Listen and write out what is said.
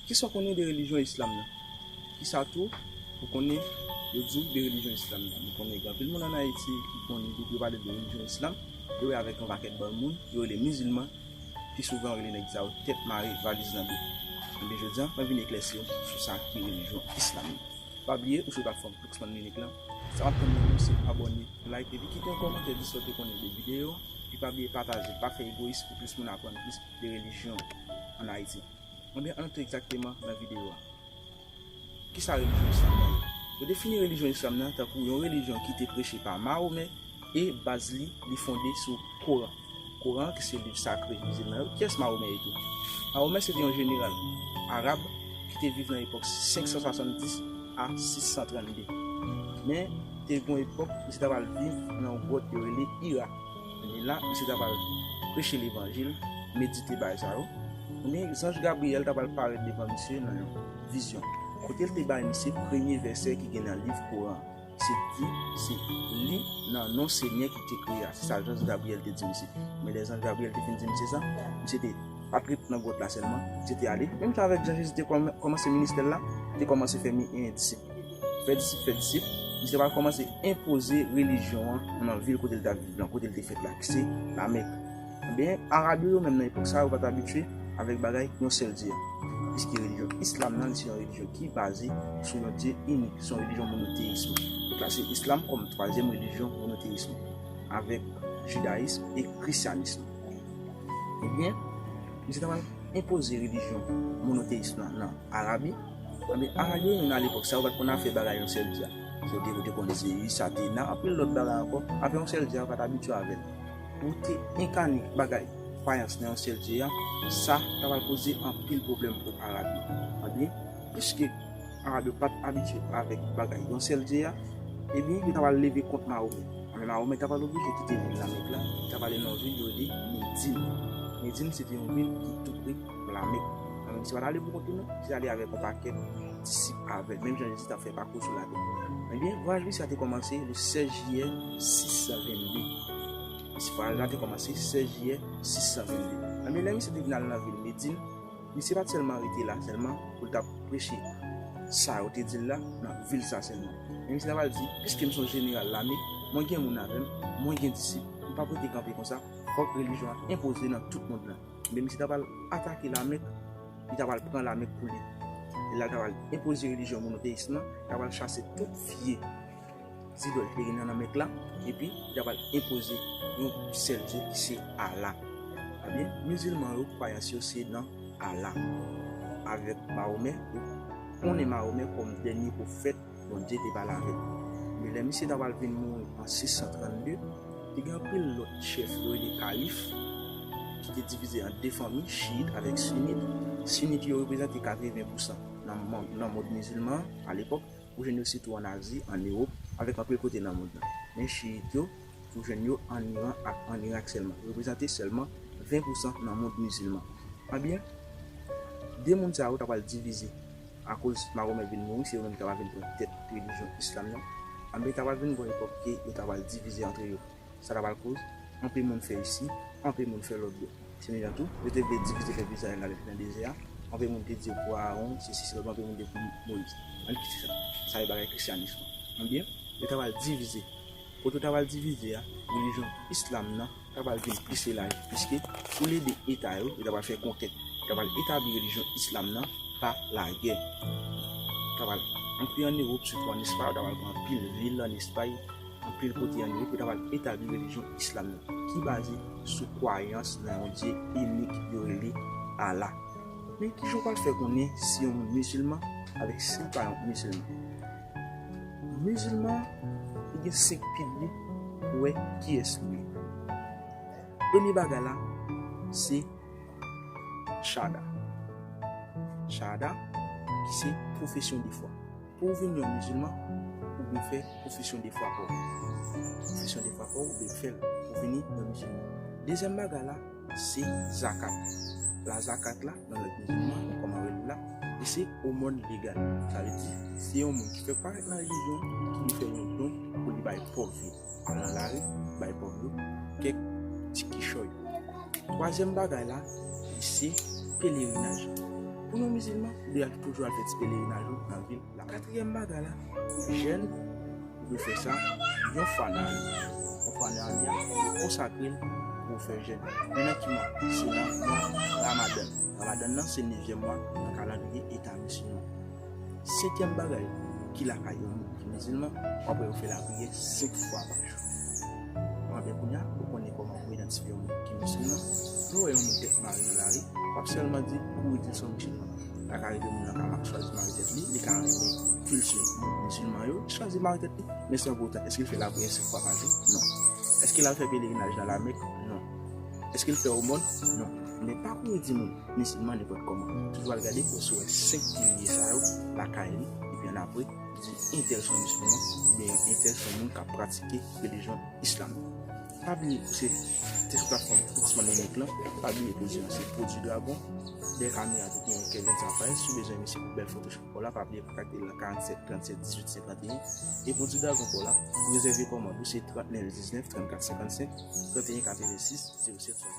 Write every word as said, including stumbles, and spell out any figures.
Kisa w konnen de relijyon islam nan? Kisa tou ou konnen yo di w de relijyon islam nan? Nou konnen gen anpil moun ann Ayiti ki konnen depi yo pale de relijyon islam, yo wè avèk yon pakèt bann moun yo rele mizilman, ki souvan rele nèg sa yo tèt mare, valiz nan do. Ebyen, jodi a, mwen vin eklèsi w sou sa ki relijyon islam nan. Pa bliye, ou sou platfòm Luxman Unique lan. Sa m ap tann nan nou se abòne, like, epi kite yon kòmantè, di sa w te konnen de videyo. Epi pa bliye pataje, pa fè egoyis pou plis moun aprann plis de relijyon ann Ayiti. Ebyen, ann antre egzakteman nan videyo a. Kisa relijyon islam nan ye? Yo defini relijyon islam nan tankou yon relijyon ki te preche pa Mahomè e baz li, li fonde sou Koran. Koran ki se liv sakre mizilman yo. Kiyès Mahomè ye tou? Mahomè se te yon jeneral arab ki te viv nan epòk senk san swasanndis a sis san trannde. Men, te gen yon epòk, misye ta pral viv nan yon gwòt yo rele Hira. Ebyen la, misye ta pral preche levanjil, medite bagay sa yo. Ebyen, zanj Gabriyèl ta pral parèt devan misye nan yon vizyon, kote l te bay misye premye vèsè ki gen nan liv Koran. Se di, se li nan non Senyè ki te kreye a. Se sa zanj Gabriyèl te di misye. Men lè zanj Gabriyèl te fin di misye sa, misye te pa t ret nan gwòt la sèlman, misye te ale. Menm jan avèk jan Jezi te kòm-, kòmanse ministè l la, te kòmanse fè mi-, eh, disip. Fè disip, fè disip. Misye pral kòmanse enpoze relijyon an nan vil kote l t ap viv lan, kote l te fèt la, ki se Lamèk. Ebyen, Arab yo, yo menm nan epòk sa, yo pa t abitye avèk bagay yon sèl Dye a. Piske relijyon islam nan, li se yon relijyon ki baze sou yon Dye inik, se yon relijyon monoteyis. Donk la, se islam kòm twazyèm relijyon monoteyis, avèk jidayis e krisyanis. Ebyen, misye ta pral enpoze relijyon monoteyis lan nan Arabi. Ebyen, Arab yo menm nan lepòk sa, yo pa t konn afè bagay yon sèl Dye a. Yo te, yo te konn Zeus, Athena, anpil lòt bagay ankò. Afè yon sèl Dye a, yo pa t abitye avè l. Pou te enkane bagay kwayans nan yon sèl Dye a, sa ta pral poze anpil pwoblèm pou Arab yo. Ebyen, piske Arab yo pa t abitye avèk bagay yon sèl Dye a, ebyen, yo ta pral leve kont Mahomè. Men Mahomè ta pral oblije kite vil Lamèk la, li ta pral ale nan yon vil yo rele Medin. Medin se te yon vil ki tou pre Lamèk. Men misye pa t ale pou kont li non, misye ale avèk yon pakèt disip avè l, menm jan Jezi t ap fè pakou sou latè. Ebyen, vwayaj misye a te kòmanse le sèz jiyè sis san vennde. Misye vwayaj la te kòmanse sèz jiyè sis san vennde. Ebyen, lè misye te vin al nan vil Medin, misye pa t sèlman rete la sèlman pou l t ap preche sa yo te di l la nan vil sa sèlman. Men misye ta pral di, piske m se yon jeneral lame, mwen gen moun avè m, mwen gen disip, m p ap rete kanpe konsa, fòk relijyon an enpoze nan tout mond lan. Men misye ta pral atake Lamèk, li ta pral pran Lamèk pou li. E la, li ta pral enpoze relijyon monoteyis lan, li ta pral chase tout vye zidòl ki te gen nan Lamèk la, epi li ta pral enpoze yon sèl Dye ki se Allah. Ebyen, mizilman yo, kwayans yo se nan Allah. Avèk Mahomè, yo konnen Mahomè kòm dènye pwofèt Bondye te pale avè l. Men lè misye ta pral vin mouri an sis san trannde, te gen anpil lòt chèf yo rele kalif ki te divize an de fanmi, chiyit avèk sinit. Sinit yo reprezante katreven pousan nan mon-, nan mond mizilman an, alepòk. Ou jwenn yo sitou ann Azi, ann Ewòp, avèk anpil kote nan mond lan. Men chiyit yo, ou jwenn yo ann Iran ak ann Irak sèlman. Yo reprezante sèlman ven pousan nan mond mizilman. Ebyen, de moun sa yo ta pral divize. Akoz Mahomè vin mouri, se yo menm ki ta pral vin pran tèt relijyon islam nan. Ebyen, ta pral vin gon epòk ke yo ta pral divize antre yo. Sa ta pral koz anpil moun fè isi, anpil moun fè lòt bò. Se menm jan tou, yo te vle divize pèp Izrayèl la nan dezè a. Anpil moun te di yo pou Aawon, se si, se lòt, anpil moun te pou Moyiz. Ann kite sa. Sa e bagay krisyanis lan. Ebyen, yo ta pral divize. Kote yo ta pral divize a, relijyon islam nan ta pral vin plis elaji, piske pou lede eta yo, yo ta pral fè konkèt. Yo ta pral etabli relijyon islam nan pa lagè. Yo ta pral antre ann Ewòp, sitou ann Espay, yo ta pral pran anpil vil ann Espay, anpil kote ann Ewòp, yo ta pral etabli relijyon islam nan, ki baze sou kwayans nan yon Dye inik yo rele Allah. Men kijan w pral fè konnen si yon moun mizilman avèk si l pa yon mizilman? Mizilman, li gen senk pilye pou wè kiyès li ye. Premye bagay la, se chahada. Chahada, ki se pwofesyon de fwa. Pou w vin yon mizilman, ou dwe fè pwofesyon de fwa pa w. Pwofesyon de fwa pa w, ou dwe fè l pou w vin yon mizilman. Dezyèm bagay la, se zakat. La zakat la, nan lang mizilman, kòman yo rele l la, li se omòn legal. Sa vle di, se yon moun ki fèk parèt nan relijyon, ki vle fè yon don pou li bay pòv yo. Al nan lari, bay pòv yo kèk ti kichòy. Twazyèm bagay la, li se pelerinaj. Pou nou mizilman, ou dwe toujou al fè ti pelerinaj ou nan vil la. Katriyèm bagay la, jèn, ou dwe fè sa yon fwa nan ane. Yon fwa nan ane a, ou konsakre l pou w fè jèn. Men nan ki mwa? Se nan mwa Ramadan. Ramadan nan se nevyèm mwa nan kalandriye Eta mizilman. Senkyèm bagay ki lakay yon moun ki mizilman, w ap wè yo fè lapriyè senk fwa pa jou. Bon, ben kounye a, ou konnen kòman pou idantifye yon moun ki mizilman. Lè w wè yon moun tèt mare nan lari, w ap sèlman di, kouri di l se yon mizilman. Sa ka rive moun nan ka ma-, chwazi mare tèt li, li ka renmen kilti moun mizilman yo, li chwazi mare tèt li. Men san pou otan, èske l fè lapriyè senk fwa pa jou? Non. Èske l al fè pelerinaj nan Lamèk? Non. Èske l fè omòn? Non. Men pa kouri di moun mizilman nenpòt kòman. Toujou al gade pou w wè senk pilye sa yo lakay li, epi annapre, di entèl se yon mizilman, oubyen entèl se yon moun k ap pratike relijyon islam. Pa bliye pou se te sou platfòm X Money Link lan, pa bliye pou di nou se Pwodui Dragon, dèyè kamera tou genyen Kevin Safaye, si w bezwen misye pou bèl foto chak pa w la, pa bliye kontakte l nan karannsèt trannsèt dizuit senkanteyen, e Pwodui Dragon pa w la, pou rezève kòmand ou se trannèf diznèf trannkat senkannsenk, tranteyen katrevensis zewo sèt swasannde.